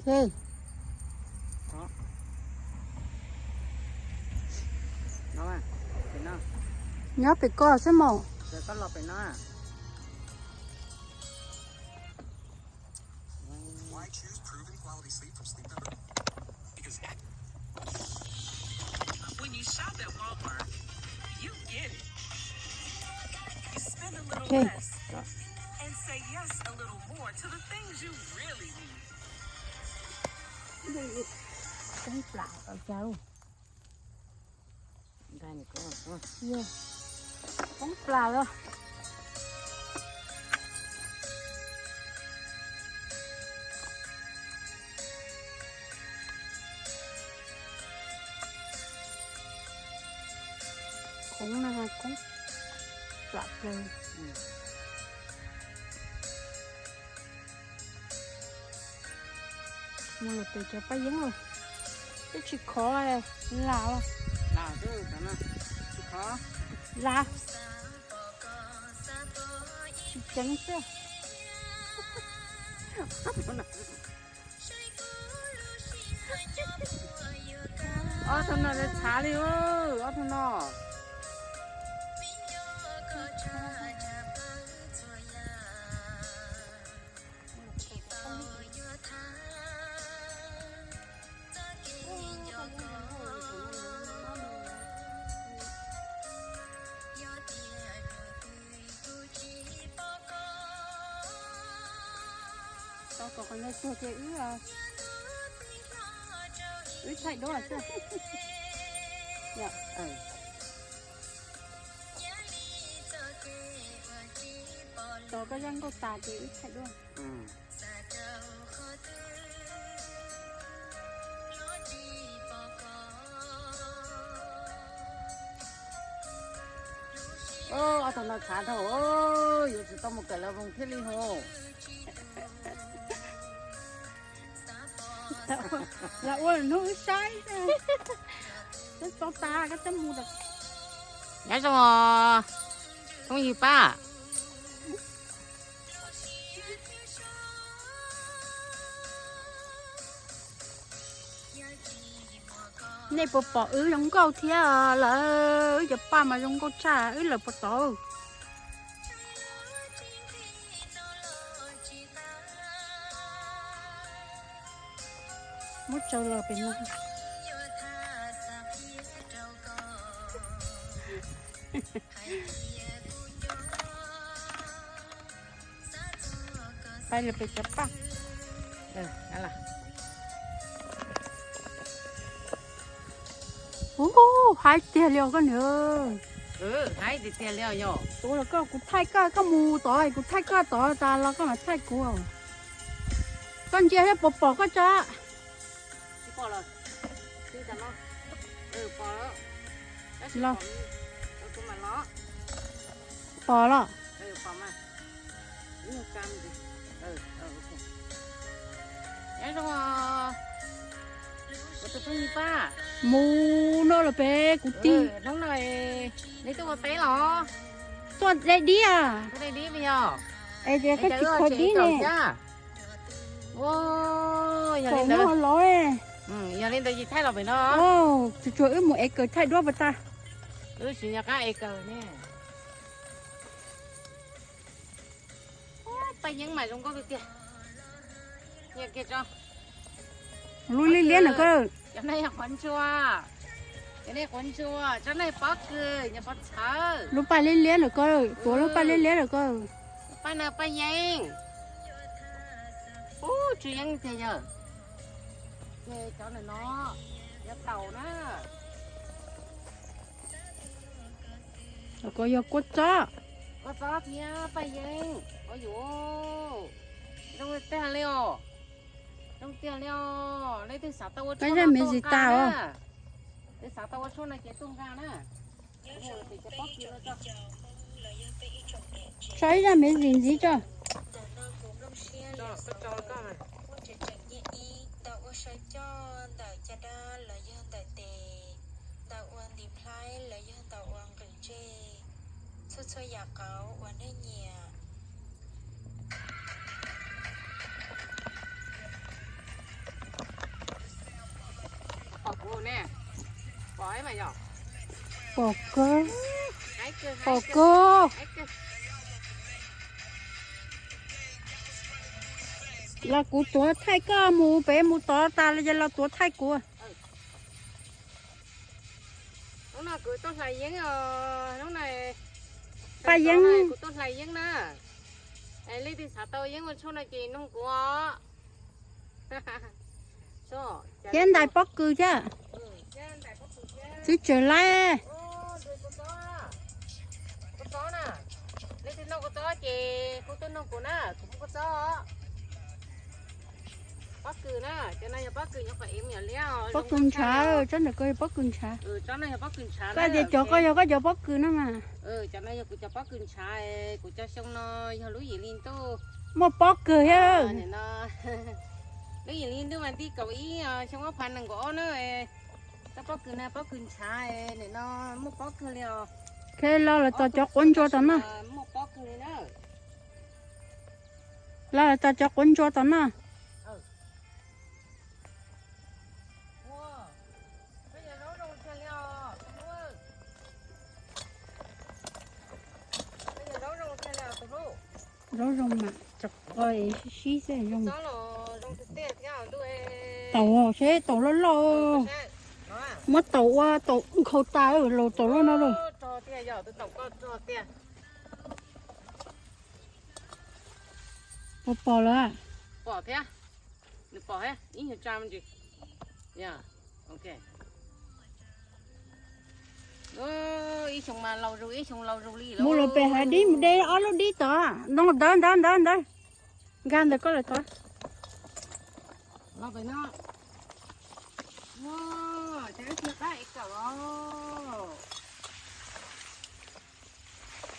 Ej, nyob pem ko xwb mog. Poob plas los. Khoob na, khoob plam plaws. Mus lawm pem cov paj yeeb los, twb tsis khov, lam los. Lam, tsis ceev xwb. Ob tug no txhav li, ob tug no. Tau kom qhov ntawd tuag ces wb, wb thaij duab xwb. Tos koj zaj nkauj tas ces wb thaij duab. Ob tug no txhav dhau, yuav tsum tau mus kawm lawv voos thiaj li hu. Los ua hnub wb saib, twb tau tas koj twb mus lawm. Nyob zoo os, phooj ywg Paj. Nej puas pom wb zoo nkauj thiab lawm? Wb cov paj mas zoo nkauj tshaj wb lawm puas tod? Muab tsaws los pem no. Pais lawm pem cov paj. Ub, haib tiag li os koj niam. Haib tiag tiag li os yog. Tuav los koj, kuv thaij koj, koj mus tod kuv thaij koj tod tas los koj mam thaij kuv. Koj ntsia thiab puas pom koj tso. Los. Pom los. Mus no los pem kuv tij. Neb tuaj ua teb los? Tuaj de dib. Es tias koj tsis khaws dib ne. Yog li ntawd, yog li ntawd tsis thaij los pem no. Tsuas tsuas wb mus ev kawm thaij duab puas tag. Wb tsis nco qab ev kawm ne. Paj yeeb mas zoo nkauj tiag tiag. Nyiam kiag tso. Lub liab liab ntawm ko. Cov no yog quav ntsuag. Cov no quav ntsuag, tsob no pob kws, nyiam pob txhawv. Lub paj liab liab ntawm ko, tuav lub paj liab liab ntawm ko. Paj no paj yeeb. Ub, tsw yeeb tiag yawg. Ces cov ntawm no yog taum na. Ko yog kua txob. Kua txob thiab paj yeeb. Ua yuav zoo tiag li os. Zoo tiag li os. Leej twg xav tau ua tshuaj no tuaj nqa na. Leej twg xav tau ua tshuaj no ces tuaj nqa na. Tso ib zaj me zis ntxiv tso. Ntawm no kuv nplooj siab li xav ua tseem tseem nyiaj ib, ntawm ua saw coj, ntawm caj dab los yog ntawm tes, ntawm ua ntiv nplhaib los yog ntawm ua nqis ntsej, txhua txhua yam qauv uas nej nyiam. Pom kawg, pom kawg. Los kuv tuav thaij koj mus pem mus tod tas los los tuav thaij kuv. Hnub no kuv tuaj hlais yeeb os, hnub no Paj Yeeb. Kuv tuaj hlais yeeb na. Leej twg xav tau yeeb ua tshuaj no ces nug kuv os. Thiab ntais pob kws thiab. Twb tsawg lawm. Leej twg noj kua txob ces kuj tuaj nug kuv na, kuv muaj kua txob. Pob kws na, cov no yog pob kws nyuam qhuav ev me nyuam liab. Pob kws ntshav, tsob ntawm ko yog pob kws ntshav. Koj tias cov ko yog koj cov pob kws no mas. Cov no yog kuv cov pob kws ntshav, kuv cov xyoo no yog lub yim hli ntuj. Muaj pob kws thiab. Lub yim hli ntuj mas nti kaum ib, xyoo ob phav nees nkaum ob na. Cov pob kws na pob kws ntshav, nim no muaj pob kws li os. Los lawm tau cov quav ntsuas tom no. Muaj pob kws li na. Los lawm tau cov quav ntsuas tom no. Zaub zoo mas, tso qo sib sib xwb zoo. Taum seb taum loj loj. Muab taum ua taum nkhaus tas los taum loj no lauj. Pom pom lawm. Mus los pem hav dib mus de ob lub dib tod. No ntawd ntawd ntawd ntawd. Nkag ntawm koj lawm tod.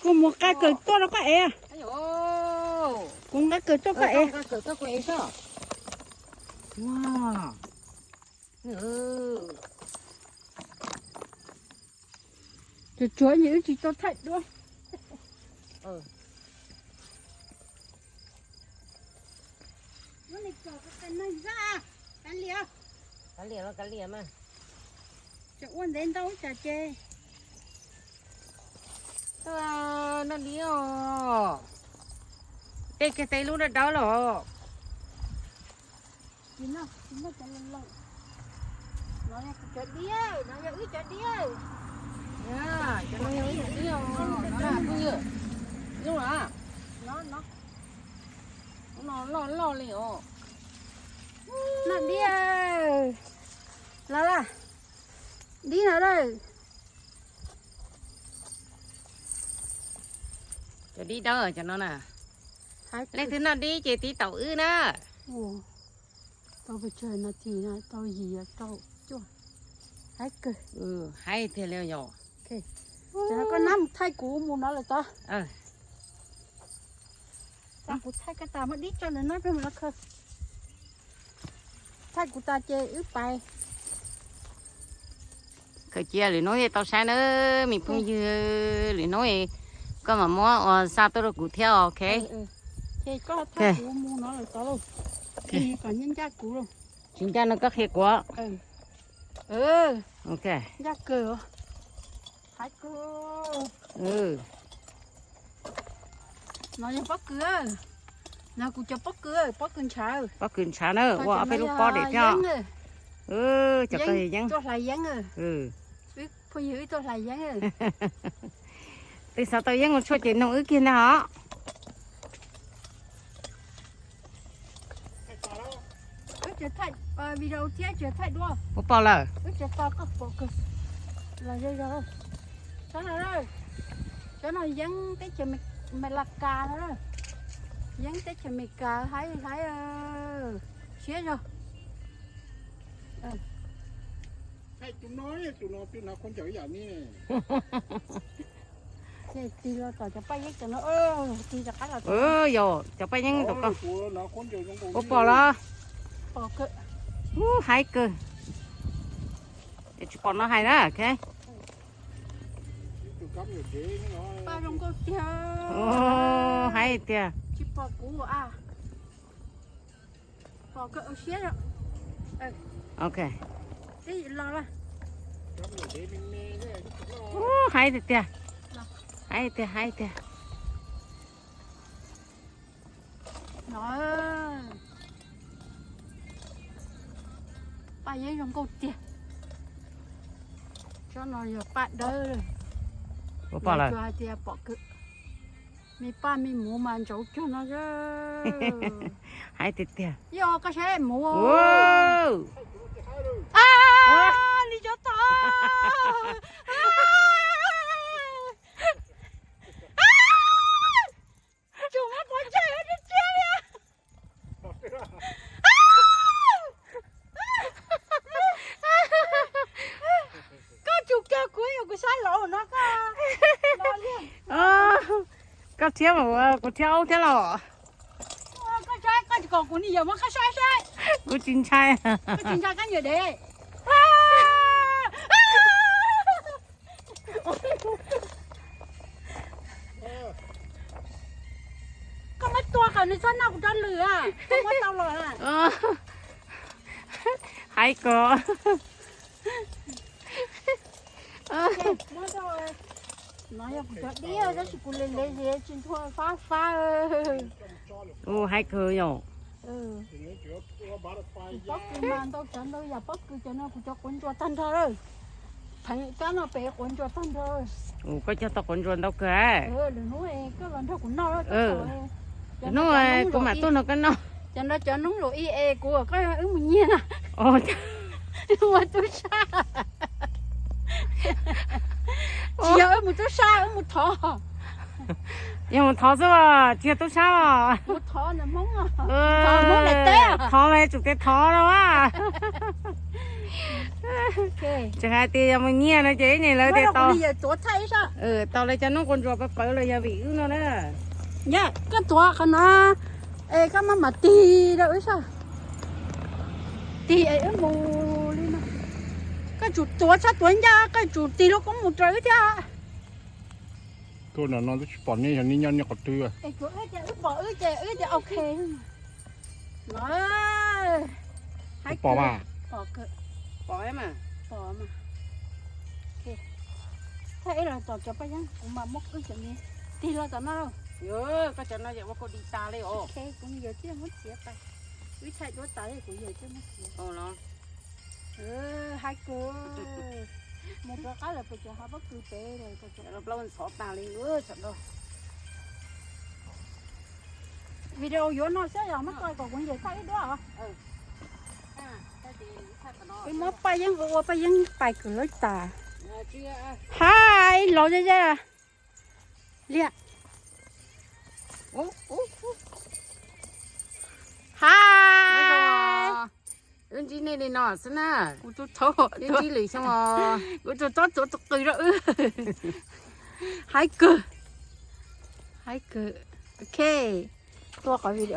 Kuv mus nqa kawm tuaj rau koj ev. Kuv nqa kawm tuaj koj ev. Tsuav tsuav ces wb tsis tau thaij duab. Ces ua ntev ntau cas ces. Noj dib os. Tej kiag tej lub dawb dawb los. Cov dib, no yog wb cov dib. Cov no yog wb cov dib os. Lub no loj loj li os. Noj dib. Los lawm. Dib no lawm. Cov dib dawb cov no na. Leej twg noj dib ces tiv taum wb na. Tau pes tsawg nas this no? Tau yim rau cuaj. Haib kawg. Haib tiag li yog. Ces koj nab mus thaij kuv mus no lawm tod. Kuv thaij koj tas muab dib tso ntawm no peb mus los khaws. Thaij kuv tas ces wb pais. Khaws cia lwm hnub thiaj tau saib na me phooj ywg, lwm hnub koj mam muab ua xa tuaj rau kuv thiab, ok. Ces koj thaij kuv mus no lawm tod lauj. Kom ncaj ncaj kuv lauj. Tsis ncaj no koj qhia kuv. Ok. Ncaj kawg. Haib kawg. No yog pob kws, no kuv cov pob kws, pob kws ntshav. Pob kws ntshav na, ua ob peb lub pob dam thiab. Cov ko yeeb, tuaj hlais yeeb. Phooj ywg wb tuaj hlais yeeb. Twb xav tau yeeb ua tshuaj ces nug wb kiag ntag os. Wb tseem thaij video thiab tseem thaij duab. Ua pom lawm. Wb tseem tos koj pom kawg. Los zoo zoo. Cov no, cov no yeeb teb chaws Amelikas no. Yeeb teb chaws Amelikas haib haib. Siab zog. Yog cov paj yeeb tom ko. Ua pom los? Haib kawg. Tsis pom no hais na. Paj zoo nkauj tiag. Haib tiag. Tsis pom kuv a. Pom kawg, ua siab. Ok. Twb los lawm. Ub, haib tiag tiag. Haib tiag, haib tiag. No, paj yeeb zoo nkauj tiag. Tsob no yog paj dawb. Ua poj lawm. Hais tias pom kawg, me paj me muv mas ntsauv cuag no. Haib tiag tiag. Yog koj saib muv. Li cov tod. Tsum muab quav ntsej tsiab tsiab li. Koj tsum kawg kuv, kuv saib laus no koj. Koj thiab mas kuv thiab aub thiab los. Koj saib, koj tsis kom kuv ni yam muab koj saib saib. Kuv tsis ntshai. Koj tsis ntshai koj nyiam dev. Koj muab tua kom nws txhob noj kuv rab lwm, koj muab tau los. Haib kawg. No yog kuv cov dib tab sis kuv le le ces tsis ntshua fab fab. Ub, haib kawg yom. Pob kws mas ntau cov ntau yam pob kws, cov no kuv cov quav ntsuas tag nrho lawm. Pheej kab no pem quav ntsuas tag nrho. Koj cog tau quav ntsuas ntau kawg. Lwm hnub koj los nrog kuv noj. Lwm hnub kuv mam tuaj nrog koj noj. Cov no cov noob laus ib es kuv koj wb mus nyiag na. Ua tub sab. Tsis yog wb mus tub sab, wb mus thov. Yog mus thov xwb, tsis yog tub sab os. Mus thov ntawm Hmoob, thov Hmoob daim teb. Thov mas tsum tias thov no a. Tseem hais tias yog mus nyiag no ces ib niag lawv tias tau, tau lawv cov noob quav ntsuas pawv pawv los yog vim wb no na. Koj tuav qhov no es koj maj mam tig rau wb saib. Tig es wb mus li no. Koj tsum tuav tshab tuav ncaj, koj tsum tig lub koob mus rau wb thiab. Tuaj no no twb tsis pom nej, yog nej nyob nej qhov twg. Es wb pom wb ces wb tias ok. Pom mas. Pom mas. Pom mas. Thaij ib los tom cov paj yeeb, kuv mam muab wb cov me tig los tom no. Koj cov no yog ua kau di tas li os. Kuv yawm tij muab txiav tas. Wb thaij duab tas li, kuv yawm tij muab txiav. Haib kawg. Mus rov qab lawm pem cov hav pob kws pem lawm. Plaub ntxhov tag li sawv daws. Video yuav no xwb yog muab tso kom kuv ncaim thaij ib duab os. Wb muab paj yeeb ua, ua paj yeeb pais kws lawv tas. Haib los ya ya. Liam. Haib. Wb ntsib nej li no xwb na. Kuv tus thov, wb ntsib lwm xyoo os. Kuv tus thov tuav tus qws rau wb. Haib kawg. Haib kawg. Ok. Tua qhov video.